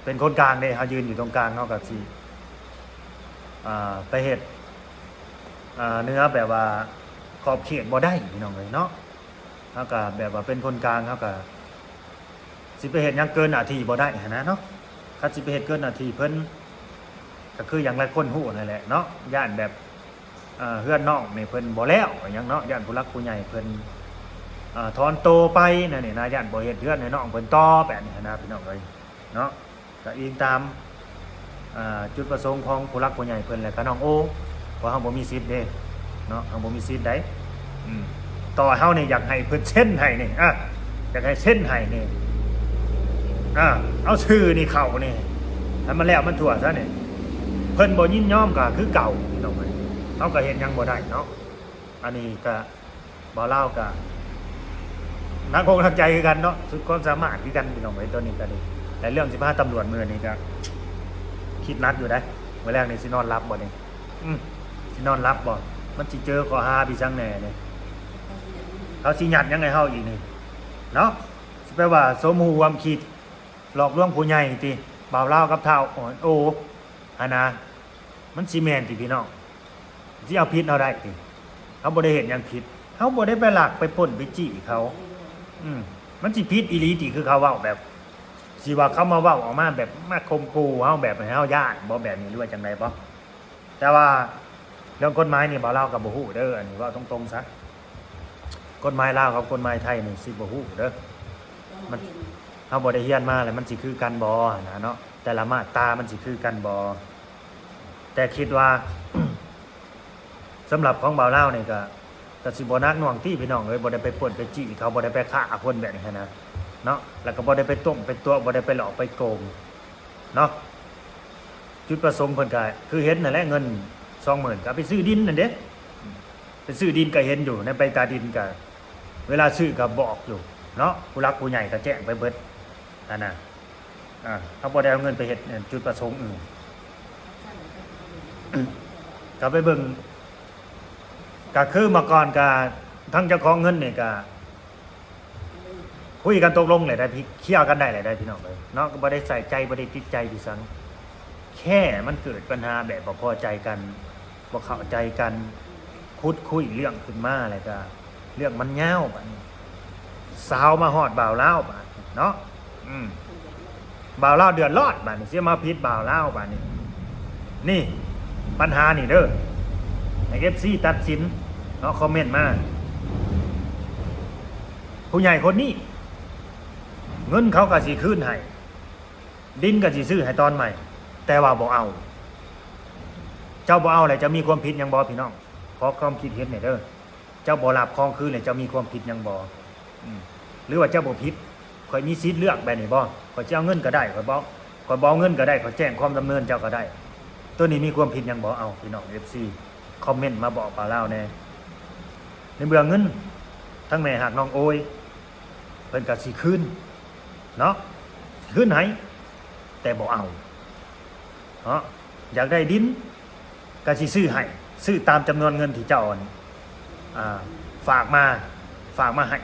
ເປັນຄົນກາງເດ້ ເຮົາຢືນຢູ່ຕົງກາງ ເຮົາກໍຊິ ອ່າ ໄປເຮັດ ອ່າ ເໜືອແບບວ່າຂອບເຂດບໍ່ໄດ້ພີ່ນ້ອງເອີຍເນາະ. ເຮົາກໍແບບວ່າເປັນຄົນກາງ ເຮົາກໍຊິໄປເຮັດຫຍັງເກີນໜ້າທີ່ບໍ່ໄດ້ຫັ້ນນະເນາະ. ຄັນຊິໄປເຮັດເກີນໜ້າທີ່ເພິ່ນ ກໍຄືຢ່າງຫຼາຍຄົນຮູ້ນັ້ນແຫຼະເນາະ ຢ້ານແບບ ເອີ ເຮືອນນ້ອງນີ້ເພິ່ນບໍ່ແລ້ວຫຍັງເນາະ ຢ້ານຜູ້ຫຼັກຜູ້ໃຫຍ່ເພິ່ນ ເອີ ຖອນໂຕໄປນັ້ນນີ້ນະ ຢ້ານບໍ່ເຮັດເຮືອນໃຫ້ນ້ອງເພິ່ນຕໍ່ແບບນີ້ຫັ້ນນະ ພີ່ນ້ອງເອີຍເນາະ. ກໍອີງຕາມ ອ່າ ຈຸດປະສົງຂອງຜູ້ຫຼັກຜູ້ໃຫຍ່ເພິ່ນ ແລະກະນ້ອງໂອ ເພາະເຮົາບໍ່ມີສິດເດ້ເນາະ ເຮົາບໍ່ມີສິດໃດ໋. ອືມ ຕໍ່ເຮົານີ້ຢາກໃຫ້ເພິ່ນເຊັນໃຫ້ນີ້ ອ່າ ຢາກໃຫ້ເຊັນໃຫ້ນີ້ ອ່າ ເອົາຊື່ນີ້ເຂົ້ານີ້ ໃຫ້ມັນແລ້ວມັນທົ່ວຊະນີ້ ເພິ່ນບໍ່ຍິນຍອມກໍຄືເກົ່າ ພີ່ນ້ອງເອີຍ ເຮົາກໍເຮັດຫຍັງບໍ່ໄດ້ເນາະ. ອັນນີ້ກໍ ບ່າວລາວກະໜັກອົກໜັກໃຈຄືກັນເນາະ ສຸດຄວາມສາມາດຄືກັນ ພີ່ນ້ອງເອີຍ. ໂຕນີ້ກະດີ ແລະເລື່ອງຊິພາຕຳຫຼວດມື້ນີ້ກະຄິດໜັກຢູ່ໃດ໋ ມື້ແລງນີ້ຊິນອນຫຼັບບໍ່ນີ້ ອືມ ຊິນອນຫຼັບບໍ່? ມັນຊິເຈີຂໍ້ຫາພິສັງແດ່ນີ້ ເຂົາຊິຍັດຫຍັງໃຫ້ເຮົາອີກນີ້ເນາະ. ຊິໄປວ່າສົມຮູ້ຮ່ວມຄິດ ຫຼອກລວງຜູ້ໃຫຍ່ຕິ ບ່າວລາວກັບທ້າວໂອຫັ້ນນະ ມັນຊິແມ່ນຕິພີ່ນ້ອງ? ຊິເອົາຜິດເຮົາໄດ້ຕິ? ເຮົາບໍ່ໄດ້ເຮັດຫຍັງຜິດ ເຮົາບໍ່ໄດ້ໄປລັກໄປປຸ້ນໄປຈີ້ເຂົາ ອືມ ມັນຊິຜິດອີ່ຫຼີຕິ? ຄືເຂົາເວົ້າແບບ ຊິວ່າເຂົາມາເວົ້າອອກມາແບບມາຂົ່ມຂູ່ເຮົາ ແບບໃຫ້ເຮົາຢ້ານບໍ່ ແບບນີ້ ຫຼືວ່າຈັ່ງໃດບໍ່? ແຕ່ວ່າເລື່ອງກົດໝາຍນີ້ ບ່າວລາວກໍບໍ່ຮູ້ເດີ ອັນນີ້ເວົ້າຕົງໆຊະ ກົດໝາຍລາວກັບກົດໝາຍໄທນີ້ຊິບໍ່ຮູ້ເດີ ມັນ ເຮົາບໍ່ໄດ້ຮຽນມາ ແລ້ວມັນຊິຄືກັນບໍ່ຫັ້ນນະເນາະ ແຕ່ລະມາດຕາມັນຊິຄືກັນບໍ່? ແຕ່ຄິດວ່າ ສຳລັບຂອງບ່າວລາວນີ້ກໍ ກໍຊິບໍ່ໜັກໜ່ວງຕິພີ່ນ້ອງເອີຍ ບໍ່ໄດ້ໄປປຸ້ນໄປຈີ້ເຂົາ ບໍ່ໄດ້ໄປຂ້າຄົນແບບນີ້ຫັ້ນນະເນາະ ແລ້ວກໍບໍ່ໄດ້ໄປຕົ້ມໄປຕົວະ ບໍ່ໄດ້ໄປຫຼອກໄປໂກງເນາະ. ຈຸດປະສົງເພິ່ນກໍຄືເຫັນນັ້ນແຫຼະ ເງິນສອງໝື່ນກໍເອົາໄປຊື້ດິນນັ້ນເດ້ ໄປຊື້ດິນກໍເຫັນຢູ່ໃນໃບຕາດິນ ກໍເວລາຊື້ກໍບອກຢູ່ເນາະ ຜູ້ຫຼັກຜູ້ໃຫຍ່ກໍແຈ້ງໄປເບິດຫັ້ນນະ. ອ່າ ເຮົາບໍ່ໄດ້ເອົາເງິນໄປເຮັດຈຸດປະສົງອື່ນ ກໍໄປເບິ່ງ ກໍຄືເມື່ອກ່ອນກໍ ທາງເຈົ້າຂອງເງິນນີ້ກໍຄຸຍກັນຕົກລົງແລ້ວໄດ໋ ເຄຍກັນໄດ້ແລ້ວໄດ໋ ພີ່ນ້ອງເອີຍເນາະ ກໍບໍ່ໄດ້ໃສ່ໃຈ ບໍ່ໄດ້ຕິດໃຈອີ່ຫຍັງ ແຄ່ມັນເກີດບັນຫາແບບບໍ່ພໍໃຈກັນ ບໍ່ເຂົ້າໃຈກັນ ຂຸດຄຸຍເລື່ອງຂຶ້ນມາ ແລ້ວກະເລື່ອງມັນຍາວບາດນີ້ ສາວມາຮອດບ່າວລາວບາດນີ້ເນາະ. ອືມ ບ່າວລາວເດືອດຮ້ອນບາດນີ້ ຊິມາຜິດບ່າວລາວບາດນີ້. ນີ້ ບັນຫານີ້ເດີ ໃຫ້ເອັຟຊີຕັດສິນເນາະ ຄອມເມັນມາ. ຜູ້ໃຫຍ່ຄົນນີ້ ເງິນເຂົາກໍຊິຄືນໃຫ້ ດິນກໍຊິຊື້ໃຫ້ຕອນໃໝ່ ແຕ່ວ່າບໍ່ເອົາ. ເຈົ້າບໍ່ເອົາແລ້ວ ເຈົ້າມີຄວາມຜິດຫຍັງບໍ່ ພີ່ນ້ອງ? ຂໍຄວາມຄິດເຫັນແດ່ເດີ. ເຈົ້າບໍ່ຮັບຂອງຄືນແລ້ວ ເຈົ້າມີຄວາມຜິດຫຍັງບໍ່? ອືມ ຫຼືວ່າເຈົ້າບໍ່ຜິດ? ຂ້ອຍມີສິດເລືອກແບບນີ້ບໍ່? ຂ້ອຍຊິເອົາເງິນກໍໄດ້ ຂ້ອຍບໍ່ ຂ້ອຍບໍ່ເອົາເງິນກໍໄດ້ ຂ້ອຍແຈ້ງຄວາມດຳເນີນເຈົ້າກໍໄດ້. ໂຕນີ້ມີຄວາມຜິດຫຍັງບໍ່? ເອົາ ພີ່ນ້ອງເອັຟຊີ ຄອມເມັນມາບອກບ່າວລາວແດ່. ໃນເມື່ອເງິນ ທັງແມ່ຮັກນ້ອງໂອຍ ເພິ່ນກໍຊິຄືນເນາະ ຄືນໃຫ້ ແຕ່ບໍ່ເອົາເນາະ. ຢາກໄດ້ດິນກໍຊິຊື້ໃຫ້ ຊື້ຕາມຈຳນວນເງິນທີ່ເຈົ້າ ອ່າ ຝາກມາ ຝາກມາໃຫ້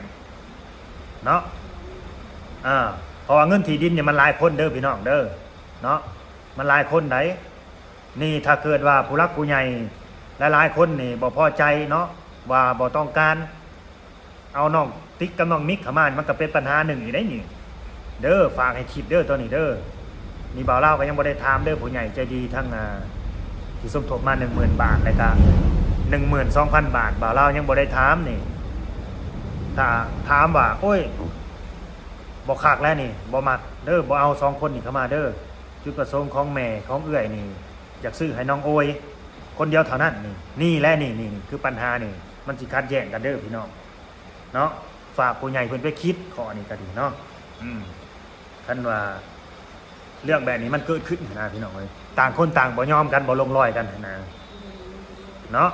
ເນາະ. ເອີ ເພາະວ່າເງິນທີ່ດິນນີ້ມັນຫຼາຍຄົນເດີ ພີ່ນ້ອງເດີເນາະ ມັນຫຼາຍຄົນໃດ໋. ນີ້ຖ້າເກີດວ່າຜູ້ຫຼັກຜູ້ໃຫຍ່ຫຼາຍໆຄົນນີ້ບໍ່ພໍໃຈເນາະ ວ່າບໍ່ຕ້ອງການ ເອົານ້ອງຕິກກັບນ້ອງມິກເຂົ້າມານີ້ ມັນກໍເປັນບັນຫາໜຶ່ງອີກໄດ໋ນີ້ເດີ. ຝາກໃຫ້ຄິດເດີໂຕນີ້ເດີ. ນີ້ບ່າວລາວກໍຍັງບໍ່ໄດ້ຖາມເດີ ຜູ້ໃຫຍ່ໃຈດີທັງ ອ່າ ທີ່ສົມທົບມາໜຶ່ງໝື່ນບາດ ແລ້ວກະໜຶ່ງໝື່ນສອງພັນບາດ ບ່າວລາວຍັງບໍ່ໄດ້ຖາມນີ້. ຖ້າຖາມວ່າ ໂອ້ຍ ບໍ່ຄັກແລ້ວນີ້ ບໍ່ມັກເດີ ບໍ່ເອົາສອງຄົນນີ້ເຂົ້າມາເດີ. ຈຸດປະສົງຂອງແມ່ຂອງເອື້ອຍນີ້ ຢາກຊື້ໃຫ້ນ້ອງໂອຍຄົນດຽວເທົ່ານັ້ນນີ້. ນີ້ແຫຼະ ນີ້ ນີ້ ນີ້ຄືບັນຫານີ້ ມັນຊິຂັດແຍ້ງກັນເດີ ພີ່ນ້ອງເນາະ. ຝາກຜູ້ໃຫຍ່ເພິ່ນໄປຄິດຂໍ້ນີ້ກໍດີເນາະ. ອືມ ຄັນວ່າເລື່ອງແບບນີ້ມັນເກີດຂຶ້ນຫັ້ນນະ ພີ່ນ້ອງເອີຍ ຕ່າງຄົນຕ່າງບໍ່ຍອມກັນ ບໍ່ລົງລອຍກັນຫັ້ນນະເນາະ.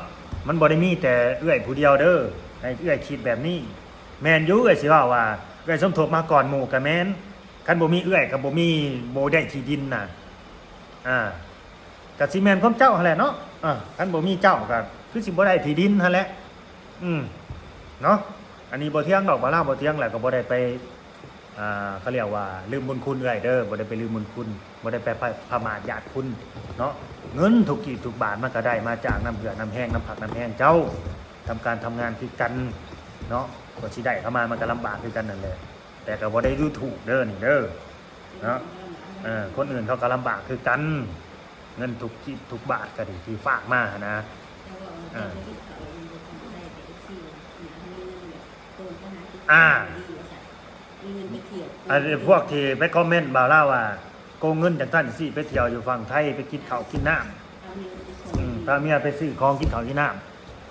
ມັນບໍ່ໄດ້ມີແຕ່ເອື້ອຍຜູ້ດຽວເດີ ໃຫ້ເອື້ອຍຄິດແບບນີ້. ແມ່ນຢູ່ ເອື້ອຍຊິເວົ້າວ່າເອື້ອຍສົມທົບມາກ່ອນໝູ່ກໍແມ່ນ. ຄັນບໍ່ມີເອື້ອຍກໍບໍ່ມີ ບໍ່ໄດ້ທີ່ດິນນະ. ອ່າ ກໍຊິແມ່ນຄວາມເຈົ້າຫັ້ນແຫຼະເນາະ. ອ່າ ຄັນບໍ່ມີເຈົ້າກໍຄືຊິບໍ່ໄດ້ທີ່ດິນຫັ້ນແຫຼະ. ອືມ ເນາະ ອັນນີ້ບໍ່ຖຽງດອກ ບ່າວລາວບໍ່ຖຽງ ແລ້ວກໍບໍ່ໄດ້ໄປ ອ່າ ເຂົາຮຽກວ່າລືມບຸນຄຸນເອື້ອຍເດີ ບໍ່ໄດ້ໄປລືມບຸນຄຸນ ບໍ່ໄດ້ໄປປະ ປະໝາດຍາດຄຸນເນາະ. ເງິນທຸກກີບທຸກບາດມັນກໍໄດ້ມາຈາກນ້ຳເຫື່ອນ້ຳແຮງ ນ້ຳພັກນ້ຳແຮງເຈົ້າ. ທຳການທຳງານຄືກັນເນາະ ກວ່າຊິໄດ້ເຂົ້າມາມັນກໍລຳບາກຄືກັນນັ້ນແຫຼະ ແຕ່ກໍບໍ່ໄດ້ດູຖູກເດີນີ້ເດີເນາະ. ເອີ ຄົນອື່ນເຂົາກໍລຳບາກຄືກັນ ເງິນທຸກກີບທຸກບາດກໍດີທີ່ຝາກມາຫັ້ນນະ. ເອີ ອ່າ ອັນພວກທີ່ໄປຄອມເມັນບ່າວລາວວ່າ ໂກງເງິນຈັ່ງຊັ້ນຈັ່ງຊີ້ ໄປທ່ຽວຢູ່ຝັ່ງໄທ ໄປກິນເຂົ້າກິນນ້ຳ ອືມ ພາເມຍໄປຊື້ຂອງກິນເຂົ້າກິນນ້ຳ.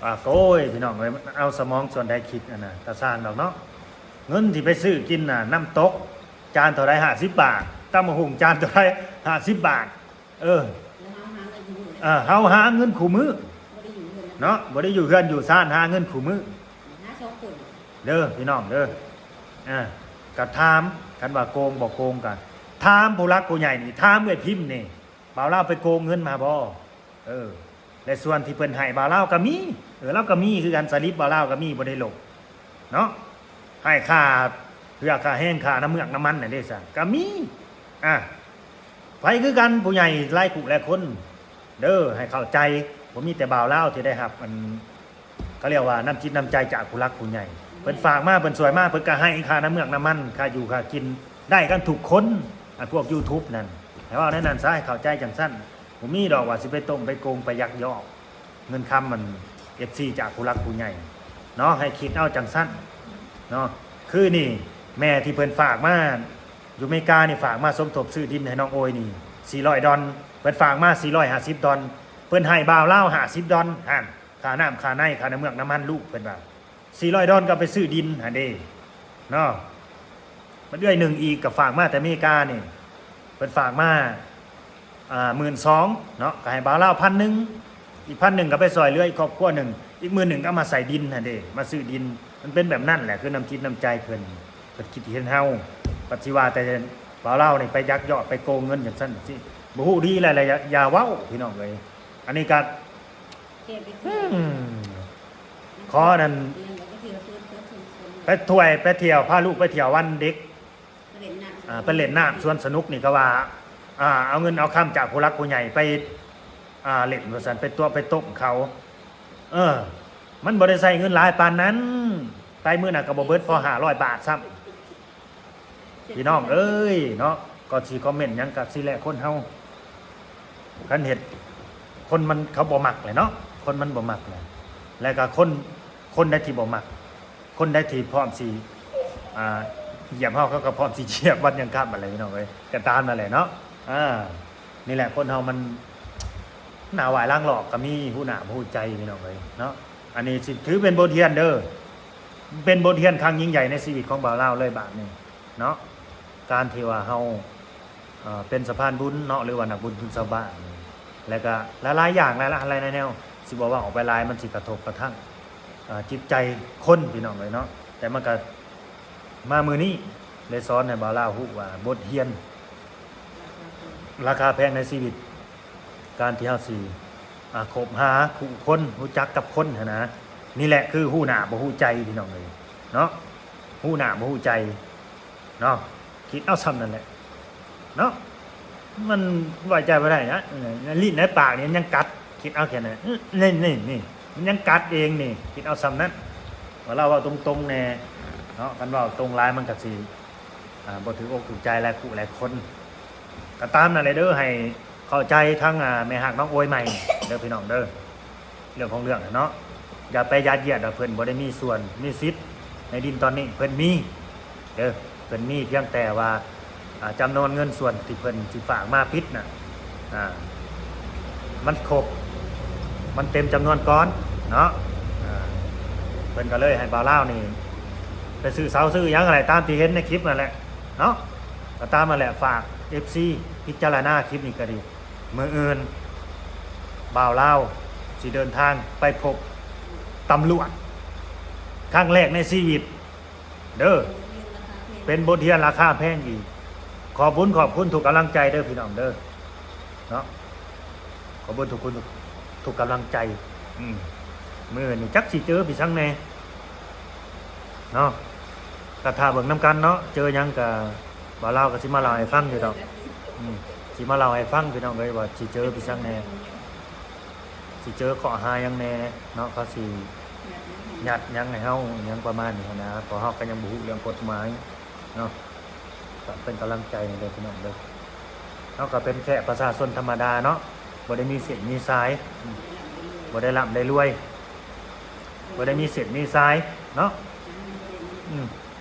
ອ່າ ໂອ້ຍ ພີ່ນ້ອງເອີຍ ເອົາສະໝອງສ່ວນໃດຄິດຫັ້ນນະ ກະຊ່າງດອກເນາະ. ເງິນທີ່ໄປຊື້ກິນນະ ນ້ຳຕົກຈານເທົ່າໃດ ຫ້າສິບບາດ, ຕຳບັກຫຸ່ງຈານເທົ່າໃດ ຫ້າສິບບາດ. ເອີ ເຮົາຫາເງິນຄູ່ມື້ ເອີ ເຮົາຫາເງິນຄູ່ມື້ເນາະ ບໍ່ໄດ້ຢູ່ເຮືອນຢູ່ຊານ ຫາເງິນຄູ່ມື້ເດີ ພີ່ນ້ອງເດີ. ອ່າ ກະຖາມ ຄັນວ່າໂກງບໍ່ໂກງກະຖາມຜູ້ຫຼັກຜູ້ໃຫຍ່ນີ້ ຖາມເອື້ອຍພິມນີ້ ບ່າວລາວໄປໂກງເງິນມາບໍ່? ເອີ ແລະ ສ່ວນທີ່ເພິ່ນໃຫ້ບ່າວລາວກໍມີ ເອີ ລາວກໍມີຄືກັນ ສະລິບບ່າວລາວກໍມີ ບໍ່ໄດ້ຫຼົບເນາະ. ໃຫ້ຄ່າເຮືອຄ່າແຮງ ຄ່ານ້ຳເມືອກນ້ຳມັນນັ້ນເດ້ ຊັ້ນກໍມີ. ອ່າ ໄປຄືກັນ ຜູ້ໃຫຍ່ຫຼາຍຄູ່ຫຼາຍຄົນເດີ ໃຫ້ເຂົ້າໃຈ ບໍ່ມີແຕ່ບ່າວລາວທີ່ໄດ້ຮັບ ອັນ ເຂົາຮຽກວ່ານ້ຳຈິດນ້ຳໃຈຈາກຜູ້ຫຼັກຜູ້ໃຫຍ່ ເພິ່ນຝາກມາ ເພິ່ນຊ່ວຍມາ ເພິ່ນກໍໃຫ້ຄ່ານ້ຳເມືອກນ້ຳມັນ ຄ່າຢູ່ຄ່າກິນ ໄດ້ກັນທຸກຄົນ. ອັນພວກຢູທູບນັ້ນ ໃຫ້ເວົ້າແນວນັ້ນຊະ ໃຫ້ເຂົ້າໃຈຈັ່ງຊັ້ນ. ບໍ່ມີດອກວ່າຊິໄປຕົ້ມໄປໂກງໄປຍັກຍອກເງິນຄຳ ມັນເອັຟຊີຈາກຜູ້ຫຼັກຜູ້ໃຫຍ່ເນາະ ໃຫ້ຄິດເອົາຈັ່ງຊັ້ນເນາະ. ຄືນີ້ແມ່ທີ່ເພິ່ນຝາກມາຢູ່ເມການີ້ ຝາກມາສົມທົບຊື້ດິນໃຫ້ນ້ອງໂອຍນີ້ສີ່ຮ້ອຍດອນ ເພິ່ນຝາກມາສີ່ຮ້ອຍຫ້າສິບດອນ ເພິ່ນໃຫ້ບ່າວລາວຫ້າສິບດອນ ຫັ້ນ ຄ່ານ້ຳຄ່າໃນ ຄ່ານ້ຳເມືອກນ້ຳມັນລູກ ເພິ່ນວ່າ ສີ່ຮ້ອຍດອນກໍເອົາໄປຊື້ດິນຫັ້ນເດ້ເນາະ. ບັດເອື້ອຍໜຶ່ງອີກກໍຝາກມາແຕ່ເມການີ້ ເພິ່ນຝາກມາ ອ່າ ໝື່ນສອງເນາະ ກໍໃຫ້ບ່າວລາວພັນໜຶ່ງ ອີກພັນໜຶ່ງກໍໄປຊ່ອຍເຫຼືອອີກຄອບຄົວໜຶ່ງ ອີກໝື່ນໜຶ່ງກໍເອົາມາໃສ່ດິນຫັ້ນເດ້ ມາຊື້ດິນ. ມັນເປັນແບບນັ້ນແຫຼະ ຄືນ້ຳຈິດນ້ຳໃຈເພິ່ນ ເພິ່ນຄິດເຫັນເຮົາ ບັດຊິວ່າແຕ່ບ່າວລາວນີ້ໄປຍັກຍອກໄປໂກງເງິນຈັ່ງຊັ້ນຈັ່ງຊີ້ ບໍ່ຮູ້ດີແລ້ວ ຢ່າ ຢ່າເວົ້າ ພີ່ນ້ອງເອີຍ. ອັນນີ້ກໍ ອືມ ຂໍນັ້ນ ໄປຖ້ວຍ ໄປທ່ຽວ ພາລູກໄປທ່ຽວວັນເດັກ ອ່າ ໄປຫຼິ້ນນ້ຳສວນສະໜຸກນີ້ກໍວ່າ ອ່າ ເອົາເງິນເອົາຄຳຈາກຜູ້ຫຼັກຜູ້ໃຫຍ່ໄປ ອ່າ ຫຼິ້ນວ່າຊັ້ນ ໄປຕົວະໄປຕົ້ມເຂົາ ເອີ ມັນບໍ່ໄດ້ໃຊ້ເງິນຫຼາຍປານນັ້ນ ໄປມື້ໜ້າກໍບໍ່ເບິດພໍຫ້າຮ້ອຍບາດຊ້ຳ. ພີ່ນ້ອງເອີຍເນາະ ກໍຊິຄອມເມັນຫຍັງກໍຊີ້ແຫຼະ ຄົນເຮົາ ຄັນເຮັດ ຄົນມັນ ເຂົາບໍ່ມັກແຫຼະເນາະ ຄົນມັນບໍ່ມັກແຫຼະ ແລ້ວກໍຄົນ ຄົນໃດທີ່ບໍ່ມັກ ຄົນໃດທີ່ພ້ອມຊິ ອ່າ ຢຽບເຮົາ ເຂົາກໍພ້ອມຊິຢຽບວັນຍັງຄ່ຳຫັ້ນແຫຼະ ພີ່ນ້ອງເອີຍ ກໍຕາມນັ້ນແຫຼະເນາະ. ອ່າ ນີ້ແຫຼະ ຄົນເຮົາມັນໜ້າຫວາຍຫຼັງຫຼອກ ກໍມີ ຮູ້ໜ້າບໍ່ຮູ້ໃຈ ພີ່ນ້ອງເອີຍເນາະ. ອັນນີ້ຊິຖືເປັນບົດຮຽນເດີ ເປັນບົດຮຽນຄັ້ງຍິ່ງໃຫຍ່ໃນຊີວິດຂອງບ່າວລາວເລີຍບາດນີ້ເນາະ ການທີ່ວ່າເຮົາ ເອີ ເປັນສະພານບຸນເນາະ ຫຼືວ່ານັກບຸນທຶນຊາວບ້ານ ແລ້ວກະຫຼາຍໆຢ່າງ ຫຼາຍໆແນວ ຊິບໍ່ເວົ້າອອກໄປຫຼາຍ ມັນຊິກະທົບກະທັ່ງ ເອີ ຈິດໃຈຄົນ ພີ່ນ້ອງເອີຍເນາະ. ແຕ່ມັນກະມາມື້ນີ້ໄດ້ສອນໃຫ້ບ່າວລາວຮູ້ວ່າບົດຮຽນລາຄາແພງໃນຊີວິດ ການທີ່ເຮົາຊິ ອ່າ ຄົບຫາຜູ້ຄົນ ຮູ້ຈັກກັບຄົນຫັ້ນນະ ນີ້ແຫຼະຄືຮູ້ໜ້າບໍ່ຮູ້ໃຈ ພີ່ນ້ອງເອີຍເນາະ ຮູ້ໜ້າບໍ່ຮູ້ໃຈເນາະ. ຄິດເອົາຊ່ຳນັ້ນແຫຼະເນາະ ມັນໄວ້ໃຈບໍ່ໄດ້ນະ ເອີ ໃນລີ້ນໃນປາກນີ້ມັນຍັງກັດ ຄິດເອົາແຄ່ນັ້ນ ນີ້ ນີ້ ນີ້ ມັນຍັງກັດເອງນີ້ ຄິດເອົາຊ່ຳນັ້ນ. ວ່າລາວເວົ້າຕົງໆແດ່ເນາະ ຄັນເວົ້າຕົງຫຼາຍມັນກໍຊິ ອ່າ ບໍ່ຖືກອົກຖືກໃຈຫຼາຍຄູ່ຫຼາຍຄົນ ກໍຕາມນັ້ນແຫຼະເດີ ໃຫ້ເຂົ້າໃຈທັງ ອ່າ ແມ່ຮັກນ້ອງໂອຍໃໝ່ເດີພີ່ນ້ອງເດີ. ເລື່ອງຂອງເລື່ອງນະເນາະ ຢ່າໄປຢາດຢຽດວ່າເພິ່ນບໍ່ໄດ້ມີສ່ວນມີສິດໃນດິນຕອນນີ້ ເພິ່ນມີເດີ ເພິ່ນມີ ພຽງແຕ່ວ່າ ອ່າ ຈຳນວນເງິນສ່ວນທີ່ເພິ່ນຊິຝາກມາປິດນະ ອ່າ ມັນຄົບ ມັນເຕັມຈຳນວນກ່ອນເນາະ. ອ່າ ເພິ່ນກໍເລີຍໃຫ້ບ່າວລາວນີ້ໄປຊື້ເສົາຊື້ຫຍັງຫັ້ນແຫຼະ ຕາມທີ່ເຫັນໃນຄລິບນັ້ນແຫຼະເນາະ. ກໍຕາມນັ້ນແຫຼະ ຝາກເອັຟຊີພິຈາລະນາຄລິບນີ້ກໍດີ ມື້ອື່ນບ່າວລາວຊິເດີນທາງໄປພົບຕຳຫຼວດຄັ້ງແລກໃນຊີວິດ ເດີ ເປັນບົດຮຽນລາຄາແພງອີກ. ຂອບບຸນຂອບຄຸນທຸກກຳລັງໃຈເດີພີ່ນ້ອງເດີເນາະ ຂອບບຸນຂອບຄຸນທຸກກຳລັງໃຈ. ອືມ ມື້ນີ້ຈັກຊິເຈີໄປສັງແດ່ເນາະ ກໍຖ້າເບິ່ງນຳກັນເນາະ ເຈີຫຍັງກໍ ບ່າວລາວກໍຊິມາເລົ່າໃຫ້ຟັງຢູ່ດອກ. ອືມ ຊິມາເລົ່າໃຫ້ຟັງພີ່ນ້ອງເອີຍ ວ່າຊິເຈີໄປສັງແດ່ ຊິເຈີຂໍ້ຫາຫຍັງແດ່ເນາະ ເຂົາຊິຍັດຫຍັງໃຫ້ເຮົາ ຫຍັງປະມານນີ້ຫັ້ນນະ ເພາະເຮົາກໍຍັງບໍ່ຮູ້ເລື່ອງກົດໝາຍເນາະ. ກໍເປັນກຳລັງໃຈໃຫ້ເດີພີ່ນ້ອງເດີ ເຮົາກໍເປັນແຄ່ປະຊາຊົນທຳມະດາເນາະ ບໍ່ໄດ້ມີເສັ້ນມີສາຍ ອືມ ບໍ່ໄດ້ລ່ຳໄດ້ລວຍ ບໍ່ໄດ້ມີເສັ້ນມີສາຍເນາະ. ອືມ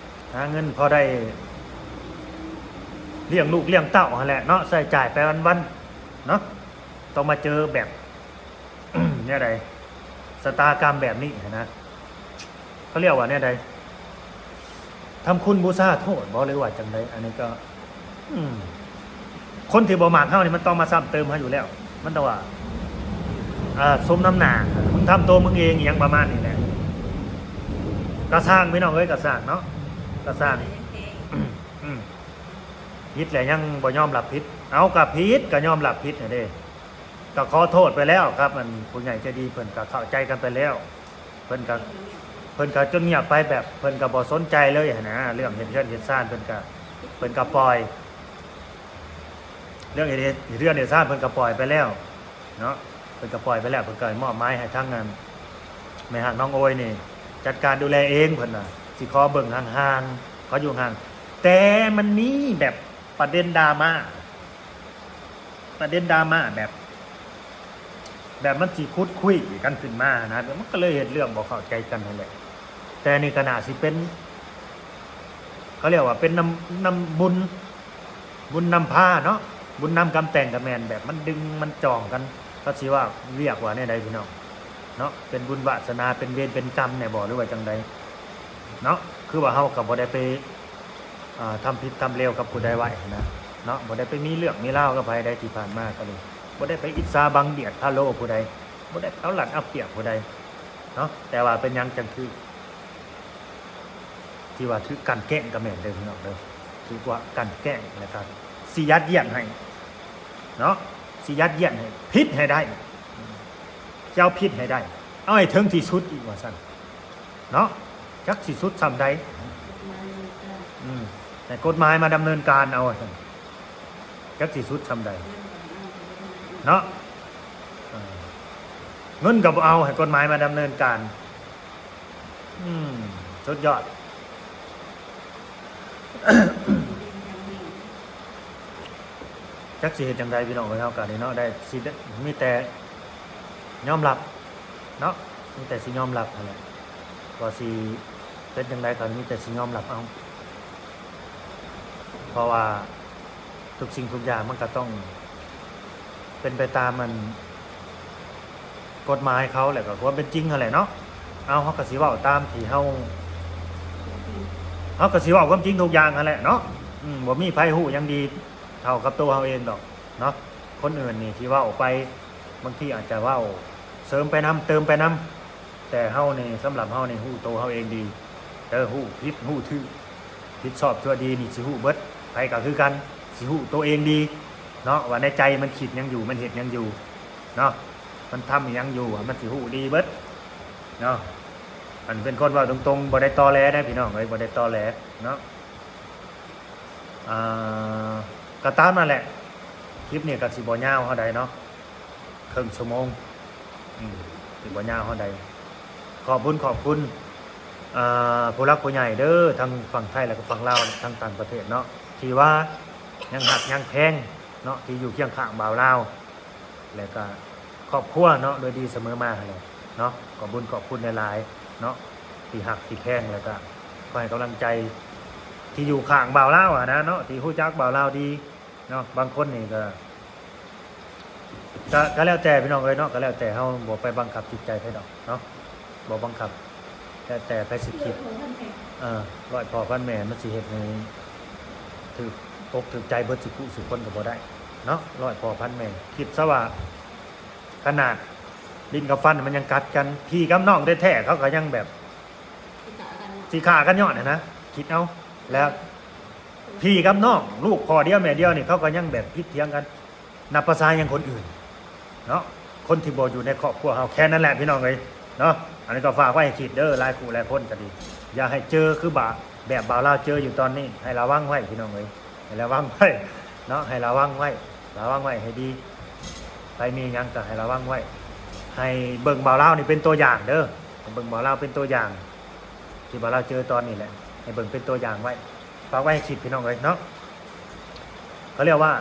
ຫາເງິນພໍໄດ້ລ້ຽງລູກລ້ຽງເຕົ້າຫັ້ນແຫຼະເນາະ ໃຊ້ຈ່າຍໄປວັນໆເນາະ ຕ້ອງມາເຈີແບບ ແນວໃດ ຊະຕາກຳແບບນີ້ຫັ້ນນະ ເຂົາຮຽກວ່າແນວໃດ ທຳຄຸນບູຊາໂທດບໍ ຫຼືວ່າຈັ່ງໃດ? ອັນນີ້ກໍ ອືມ ຄົນທີ່ບໍ່ມັກເຮົານີ້ມັນຕ້ອງມາຊ້ຳເຕີມເຮົາຢູ່ແລ້ວ ມັນຕ້ອງວ່າ ອ່າ ສົມນຳໜ້າ ມຶງທຳໂຕມຶງເອງ ອີ່ຫຍັງປະມານນີ້ແຫຼະ. ກະຊ່າງພີ່ນ້ອງເອີຍ ກະຊ່າງເນາະ ກະຊ່າງ ອືມ ຜິດແຫຼະຍັງບໍ່ຍອມຮັບຜິດ ເອົາ ກະຜິດກະຍອມຮັບຜິດຫັ້ນເດ້ ກໍຂໍໂທດໄປແລ້ວກັບອັນຜູ້ໃຫຍ່ໃຈດີ ເພິ່ນກໍເຂົ້າໃຈກັນໄປແລ້ວ ເພິ່ນກໍ ເພິ່ນກໍຈົນງຽບໄປ ແບບເພິ່ນກໍບໍ່ສົນໃຈເລີຍຫັ້ນນະ ເລື່ອງເຮັດເຮືອນເຮັດຊານ ເພິ່ນກໍ ເພິ່ນກໍປ່ອຍ ເລື່ອງເຮັດ ເຮັດເຮືອນເຮັດຊານ ເພິ່ນກໍປ່ອຍໄປແລ້ວເນາະ ເພິ່ນກໍປ່ອຍໄປແລ້ວ ເພິ່ນກໍມອບໝາຍໃຫ້ທາງອັນ ແມ່ຮັກນ້ອງໂອຍນີ້ຈັດການດູແລເອງ ເພິ່ນວ່າ ຊິຂໍເບິ່ງຫ່າງໆ ຂໍຢູ່ຫ່າງ ແຕ່ມັນມີແບບປະເດັນດຣາມາ ປະເດັນດຣາມາແບບ ແບບມັນຊິຂຸດຄຸຍກັນຂຶ້ນມານະ ມັນກໍເລີຍເຮັດເລື່ອງບໍ່ເຂົ້າໃຈກັນຫັ້ນແຫຼະ. ແຕ່ນີ້ກໍໜ້າຊິເປັນ ເຂົາຮຽກວ່າເປັນນຳ ນຳບຸນ ບຸນນຳພາເນາະ ບຸນນຳກຳແຕ່ງກໍແມ່ນ ແບບມັນດຶງມັນຈອງກັນ ເຂົາຊິວ່າ ຮຽກວ່າແນວໃດພີ່ນ້ອງເນາະ ເປັນບຸນວາສະໜາ ເປັນເວນເປັນກຳແດ່ບໍ ຫຼືວ່າຈັ່ງໃດເນາະ. ຄືວ່າເຮົາກໍບໍ່ໄດ້ໄປ ອ່າ ທຳຜິດທຳເລວກັບຜູ້ໃດໄວ້ຫັ້ນນະເນາະ ບໍ່ໄດ້ໄປມີເລື່ອງມີລາວກັບໃຜໃດ ທີ່ຜ່ານມາກໍດີ ບໍ່ໄດ້ໄປອິດສາບັງບຽດພາໂລຜູ້ໃດ ບໍ່ໄດ້ເອົາລັດເອົາປຽບຜູ້ໃດເນາະ ແຕ່ວ່າເປັນຫຍັງຈັ່ງຖືກ ທີ່ວ່າຖືກກັ່ນແກ້ງກໍແມ່ນເດີພີ່ນ້ອງເດີ ຖືກວ່າກັ່ນແກ້ງ ແລ້ວກໍຊິຢັດຢຽດໃຫ້ເນາະ ຊິຢັດຢຽດໃຫ້ຜິດໃຫ້ໄດ້ ຈະເອົາຜິດໃຫ້ໄດ້ ເອົາໃຫ້ເຖິງທີ່ສຸດອີກວ່າຊັ້ນ ເນາະ ຈັກຊິສຸດຊ່ຳໃດ ອືມ ໃຫ້ກົດໝາຍມາດຳເນີນການເອົາວ່າຊັ້ນ ຈັກຊິສຸດຊ່ຳໃດເນາະ ເອີ ເງິນກໍບໍ່ເອົາ ໃຫ້ກົດໝາຍມາດຳເນີນການ ອືມ ສຸດຍອດ. ຈັກຊິເຮັດຈັ່ງໃດພີ່ນ້ອງເອີຍ ເຮົາກະນີ້ເນາະ ໄດ້ຊິ ມີແຕ່ຍອມຮັບເນາະ ມີແຕ່ຊິຍອມຮັບຫັ້ນແຫຼະ ວ່າຊິເປັນຈັ່ງໃດກໍມີແຕ່ຊິຍອມຮັບເອົາ ເພາະວ່າທຸກສິ່ງທຸກຢ່າງມັນກໍຕ້ອງເປັນໄປຕາມອັນ ກົດໝາຍເຂົາ ແລ້ວກໍຄວາມເປັນຈິງຫັ້ນແຫຼະເນາະ. ເອົາ ເຮົາກໍຊິເວົ້າຕາມທີ່ເຮົາ ເຮົາກໍຊິເວົ້າຄວາມຈິງທຸກຢ່າງຫັ້ນແຫຼະເນາະ. ອືມ ບໍ່ມີໃຜຮູ້ຫຍັງດີເທົ່າກັບໂຕເຮົາເອງດອກເນາະ. ຄົນອື່ນນີ້ທີ່ເວົ້າໄປ ບາງທີອາດຈະເວົ້າເສີມໄປນຳ ເຕີມໄປນຳ ແຕ່ເຮົານີ້ ສຳລັບເຮົານີ້ຮູ້ໂຕເຮົາເອງດີເດີ ຮູ້ຜິດຮູ້ຖືກ ຜິດຊອບຊົ່ວດີນີ້ຊິຮູ້ເບິດ ໃຜກໍຄືກັນ ຊິຮູ້ໂຕເອງດີເນາະ ວ່າໃນໃຈມັນຄິດຫຍັງຢູ່ ມັນເຮັດຫຍັງຢູ່ເນາະ ມັນທຳອີ່ຫຍັງຢູ່ ມັນຊິຮູ້ດີເບິດເນາະ. ອັນເປັນຄົນເວົ້າຕົງໆ ບໍ່ໄດ້ຕໍແຫຼເດ້ພີ່ນ້ອງເອີຍ ບໍ່ໄດ້ຕໍແຫຼເນາະ. ອ່າ ກໍຕາມນັ້ນແຫຼະ ຄລິບນີ້ກໍຊິບໍ່ຍາວເທົ່າໃດເນາະ ເຄິ່ງຊົ່ວໂມງ ອືມ ຊິບໍ່ຍາວເທົ່າໃດ. ຂອບບຸນຂອບຄຸນ ອ່າ ຜູ້ຫຼັກຜູ້ໃຫຍ່ເດີ ທັງຝັ່ງໄທ ແລະກໍຝັ່ງລາວ ທັງຕ່າງປະເທດເນາະ ທີ່ວ່າຍັງຮັກຍັງແພງເນາະ ທີ່ຢູ່ຄຽງຂ້າງບ່າວລາວ ແລະກະຄອບຄົວເນາະ ໂດຍດີສະເໝີມາຫັ້ນແຫຼະເນາະ. ຂອບບຸນຂອບຄຸນຫຼາຍໆເນາະ ທີ່ຮັກທີ່ແພງ ແລະກະຄອຍໃຫ້ກຳລັງໃຈ ທີ່ຢູ່ຂ້າງບ່າວລາວຫັ້ນນະເນາະ ທີ່ຮູ້ຈັກບ່າວລາວດີເນາະ. ບາງຄົນນີ້ກໍ ກະ ກະແລ້ວແຕ່ພີ່ນ້ອງເອີຍເນາະ ກະແລ້ວແຕ່ ເຮົາບໍ່ໄປບັງຄັບຈິດໃຈໃຜດອກເນາະ ບໍ່ບັງຄັບ ແລ້ວແຕ່ໃຜຊິຄິດ ເອີ ຮ້ອຍພໍ່ພັນແມ່ມັນຊິເຮັດໃຫ້ຖືກອົກຖືກໃຈເບິດສູ່ຜູ້ສູ່ຄົນກໍບໍ່ໄດ້ເນາະ. ຮ້ອຍພໍ່ພັນແມ່ ຄິດຊະວ່າຂະໜາດລີ້ນກັບຟັນມັນຍັງກັດກັນ ພີ່ກັບນ້ອງແທ້ໆ ເຂົາກໍຍັງແບບຊິຂ້າກັນຍ້ອນຫັ້ນນະ ຄິດເອົາ ແລ້ວພີ່ກັບນ້ອງ ລູກພໍ່ດຽວແມ່ດຽວນີ້ ເຂົາກໍຍັງແບບຜິດຖຽງກັນ ນັບພາສາຫຍັງຄົນອື່ນເນາະ ຄົນທີ່ບໍ່ຢູ່ໃນຄອບຄົວເຮົາ ແຄ່ນັ້ນແຫຼະພີ່ນ້ອງເອີຍເນາະ. ອັນນີ້ກໍຝາກໄວ້ໃຫ້ຄິດເດີ ຫຼາຍຄູ່ຫຼາຍຄົນກໍດີ ຢ່າໃຫ້ເຈີຄືບາ ແບບບ່າວລາວເຈີຢູ່ຕອນນີ້ ໃຫ້ລະວັງໄວ້ພີ່ນ້ອງເອີຍ ໃຫ້ລະວັງໄວ້ເນາະ ໃຫ້ລະວັງໄວ້ ລະວັງໄວ້ໃຫ້ດີ. ໃຜມີຫຍັງກໍໃຫ້ລະວັງໄວ້ ໃຫ້ເບິ່ງບ່າວລາວນີ້ເປັນຕົວຢ່າງເດີ ໃຫ້ເບິ່ງບ່າວລາວເປັນຕົວຢ່າງ ທີ່ວ່າລາວເຈີຕອນນີ້ແຫຼະ ໃຫ້ເບິ່ງເປັນຕົວຢ່າງໄວ້ ຝາກໄວ້ໃຫ້ຄິດພີ່ນ້ອງເອີຍເນາະ. ເຂົາຮຽກວ່າ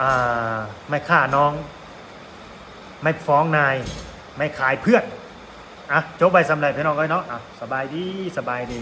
ອ່າ ໄມ້ຂ້ານ້ອງ ໄມ້ຟ້ອງນາຍ ໄມ້ຂາຍເພື່ອນ. ອ່ະ ຈົບໄວ້ສ່ຳໃດພີ່ນ້ອງເອີຍເນາະ. ອ່ະ ສະບາຍດີ ສະບາຍດີ.